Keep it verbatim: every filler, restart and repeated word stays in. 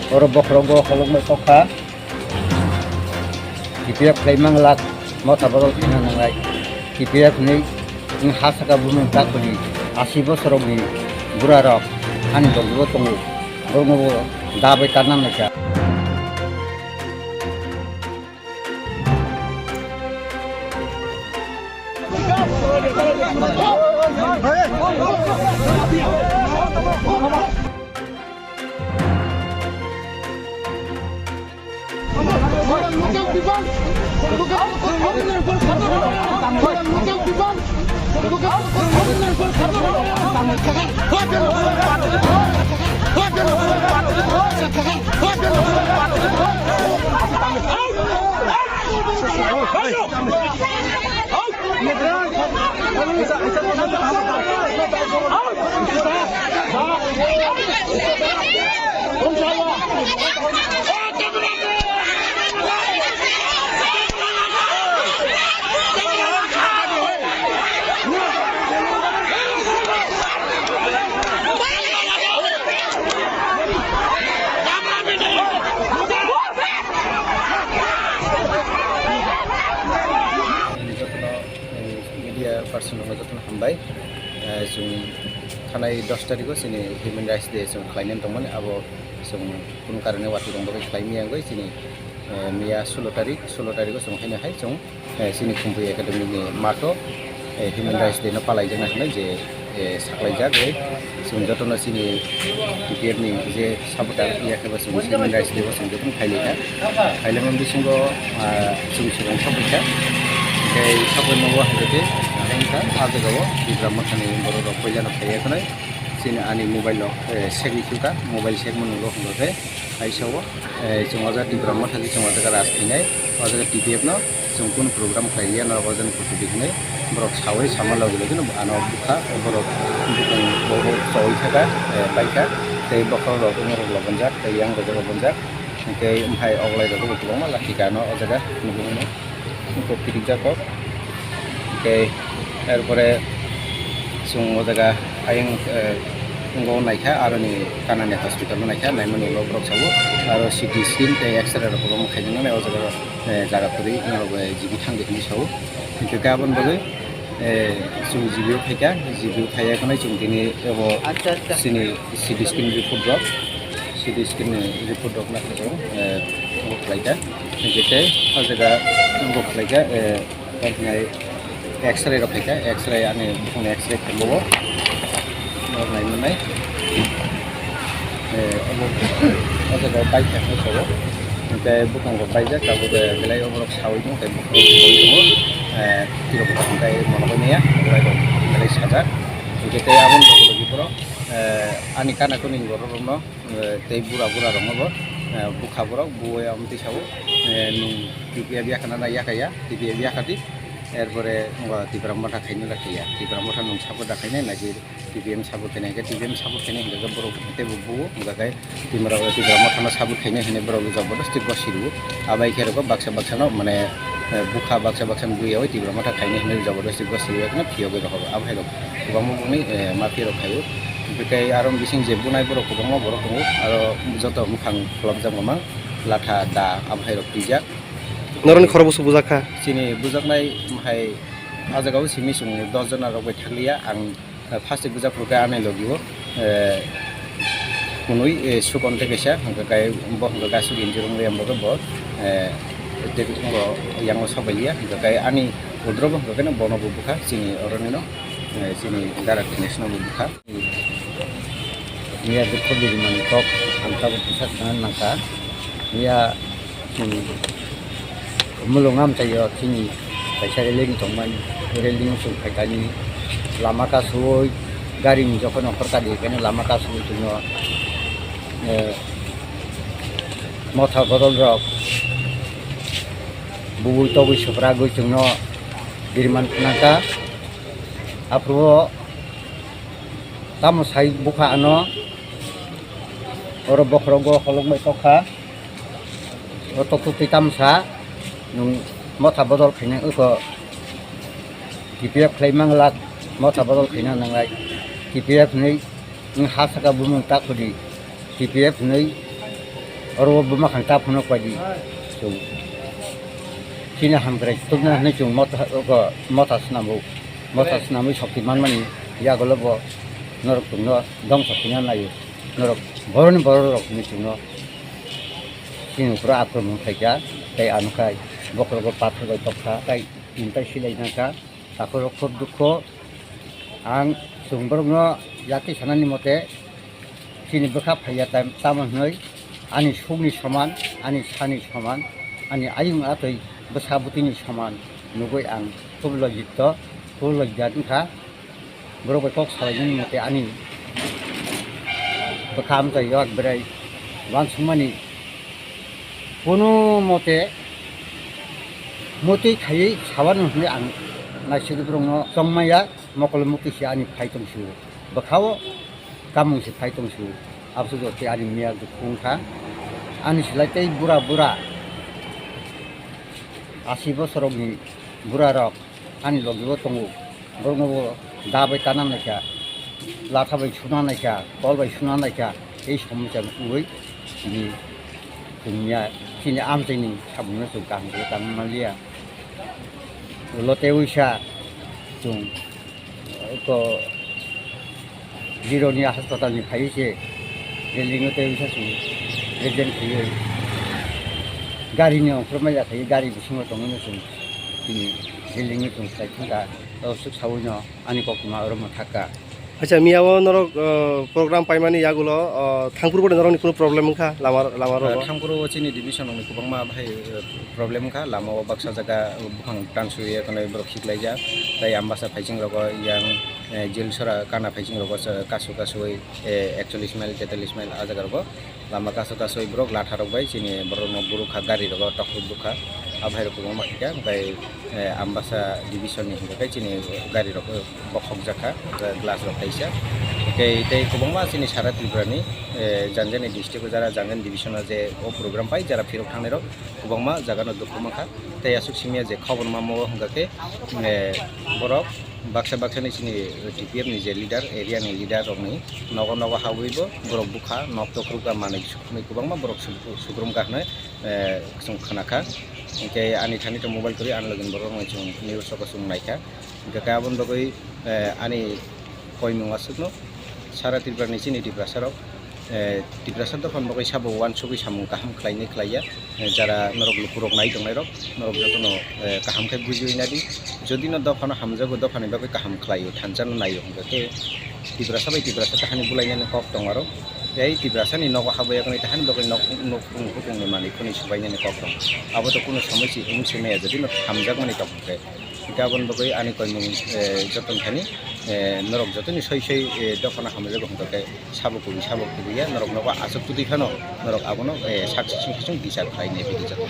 Oro bokhorogo holongbai tokha. T P F khlai manglak, motha bodol khaina nanglai. T P F hinwi wng ha saka bumung takhuni asi bosorokni burarok ani logibo tongo. Borokno bo da bai karna naikha. Jotono, eh, media person rokno jotono hambai. Eh, chwng thanai dos tarikh o chini Human Rights Day chwng khlainani tongmani, abo chwng kunu karone watwi tong bagwi khlai maya wngwi chini, eh, miya sulo tarikh, sulo tarikh o chwng haino hai chwng, eh, chini Khumpui Academy ni matho, eh, Human Rights Day no palaijakna hinwi je eh, saklaijak, eh, chwng jotono chini T P F ni je supporter, ya khe bo chwng human rights day bo chwng jotono khailai kha. Khailai mani bisingo, ah, chwng swrwng sokphaikha. Tei sokphaimani o hai khe, ah, wngkha, ah, jagao Tipra Mothani borok rok puilano phaiya khwnai. Chini ani mobile rok, eh, segwi thwkha, mobile segmani ulo hwnba khe, Kaisa o, eh, chwng o jaga Tipra Motha di chwng o jaga raj khainai, o jaga T P F no chwng kunu program khlai ya norok o jaga kuchuti hinwi borok sawi sama logi logi no ano bukha borok bukung bo bo chawi thaka, eh, paikha tei bokhorok rok wng rok lobonjak tei yang rok lobonjak hwnkhe hai oglai rok bo kwbangma lakhika ano o jaga nugwi mano. Eko pirik jakok. Tei erpore chwng o jaga ayang, eh, tongo naikha, aroni kanani hospital o naikha, naimani ulo borok sao, aro C T scan tei X-ray rok kwbangma khaijak nani o jaga, eh, jaga kwrwi norok bai G B thangdi hinwi sao. Hinkhe aboni bagwi, eh, chwng G B o phaikha, G B o phaiya khwnai chwng tini abo chini C T scan report rok, C T scan ni report rok naikha chwng, eh, abo khlaikha. Hinkhe tei o jaga abo khlaikha, eh, X-ray rok khaikha, X-ray ani bukhukni X-ray khaimao. Norok naimanai. Eh, obo, o jaga o bike khaikha sabo. Hinkhe bukhuk rok baijak, tabuk belai oborok sawi tongo, tei bukhuk rok sawi tongo. Eh, tirok bukhuk tei mono bai maya, belai rok belai sajak. Hinkhe tei aboni logi logi borok, eh, ani kana kuni borok rokno, eh, tei bura bura rokno bo, eh, bukha borok, buya omtwi sao, eh, nwng T P F yakhana na yakhaya, T P F yakhadi. Erpore wngkha Tipra Motha khaina da khaiya. Tipra Motha nwng support da khainai, naidi T P M support khainai, hinkhe T P M support khainai hinkhe borok teibo buo, hinkhe Tipra, Tipra Motha no support khainai hinwi borok jobordosti gosi rwo. Abai khe rwkha baksa baksa no mane, eh, bukha baksa baksa no buiyaui Tipra Motha khainai hinwi jobordosti gosi rwo, phiyogwi rwkha abo hai rok kwbangma bongni, eh, mafia rok khaio. Tei aro bising je bunai borok kwbangma borok tongo, aro joto mukhang kholopjak mamang latha da abo hai rok twijak. Norokni khorok bwswk bujak kha? Chini bujaknai hai, ah, jagao simi chwng dos jona rok bai thakliya. Ang, eh, first bujak phuru khe ani logi o, eh, kunui, eh, sukon tei kaisa, hwnkhe kai bo hwnkhe kai suk injurung le bo, eh, tei bo yango sok bai liya, hwnkhe kai ani udro bo hwnkhe bono bo bukha chini oroni no, eh, chini dara khainai no bo bukha. Miya dukho bini manwi kok ang tabuk kisa sana nangkha. Miya, hmm, mulung amchaio chini kaisa railing tongmani, railing chwng phaikani lama kasui garini jokhon ongkhor kadi khaino lama kasui chwngno, eh, motha bodol rok bubui togwi swprak gwi chwngno biriman phnangkha. Aphuru o tamo sai bukha ano, oro bokhorogo holongbai tokha, o toktwtwi tamo sa nwng motha bodol khaina wngkho, T P F khlai manglak, motha bodol khaina nanglai, T P F hinwi wng ha saka bumung takhudi, T P F hinwi Oro bo bwmakhang ta phano kwadi chwng. Chini hamkrai tubna hinwi chwng motha, oko motha swnamwi, motha swnamwi sokti manmani yagulo bo norok chwngno dongso khaina naio. Norok boroni borok rok hinwi chwngno chini ukhoro akromon khaikha, tei ano khai bokhorogo pathor bai tokha, tei tinta silai nangkha. Takhoro khub dukho. Ang chwng borokno yakti sanani mote, chini bwkha phaiya tam-, tamo hwnwi ani sukni soman, ani sani soman, ani ayung atwi bwsa bwtwini soman nugwi ang khub lojitto, khub lojjat wngkha. Borok bai kok salainani mote ani bwkha amchaio ak berai uansukmani. Kono mote motwi khaiwi sawano hwnwi ang naisik borokno chongmaya, mokol mukti se ani phai tongsu, bwkhao kamung se phai tongsu, abso jotwi ani miya dukhu wngkha. Ani silai tei bura bura asi bosorokni burarok ani logibo tongo. Borokno bo da bai tana naikha, latha bai suna naikha, kol bai suna naikha, tei somosya wngwi chini chwngya chini amchaini samungno chwng kaham khe tangma manliya. Ulo tei uisa chwng eko Jironi haspatal ni phaiwi se building o tei uisa chwng resident khaiwi gari ni ongkhorma ya khaiwi gari bisingo tongwi no chwng chini building no chwng khlai thangkha. O swk saui no ani koktwma oro mwthakka. Acha, miya o norok, uh, program paimani yagulo, uh, thangphuru bode norokni kunu problem wngkha lama, lama rogo? Uh, thangphuru o chini division ni kwbangma bahai, uh, problem wngkha, lama o baksa jaga buphang tanswi ya, kono borok khiklaijak, tei Ambasa phaising rogo yang, eh, Jilsora kana phaising rogo kasu kasui, eh, ekchollis mile, tetallis mile a jaga rogo. Lama kasu kasui borok latha rok bai chini borok no burukha gari rogo tokhok bukha. Abhai rok kwbangma khe khe bai, eh, Ambasa division ni hwnkhe chini gari rok bokhok jakha, glass rok kaisa. Tei, tei kwbangma chini sara Tripura ni, eh, jani jani district o jara jani jani division o je o program pai jara phirok thangnai rok kwbangma jaga no dukhu mankha. Tei aswk simi ya je khobor ma mo hwnkha khe, eh, borok baksa baksa ni chini T P F ni je leader, area ni leader rok ni nogo nogo habwi bo borok bukha nok tok rwkha manwi suknwi kwbangma borok suk-, sukrum kha hwnwi, eh, chwng khna kha. Hinkhe ani thani to mobile kwrwi ani logi ni borok rok no chwng news rok chwng nai kha. Hinkhe khe aboni bagwi, eh, ani koimung aswkno sara Tripura ni chini Tiprasa rok, eh, Tiprasa dophani bagwi sabo uansugwi samung kaham khlainai khlaiya, eh, jara norok lukurok nai tongnairok norok jotono, eh, kaham khe bujiwi nadi. Jodi no dophano hamjago, dophani bagwi kaham khlaio, thansa no naio hwnkhe khe Tiprasa bai Tiprasa tahani bulainani kok tong aro. Tei Tiprasa ni nogo habwi yakni tahani bagwi nok, nok hupung hupungni manwi khuni subainani kok tong. Abo to kunu somoi si wng se maya, jodi no hamjakmani tong khe. Hinkhe aboni bagwi ani koimung, eh, joto thani, eh, norok jotoni soi soi, eh, dophano hamjago hwnkhe sabo kubui sabo kubui ya norok nogo aswk twi phano norok abono, eh, sak sising sising bichar khlainai bidi joto.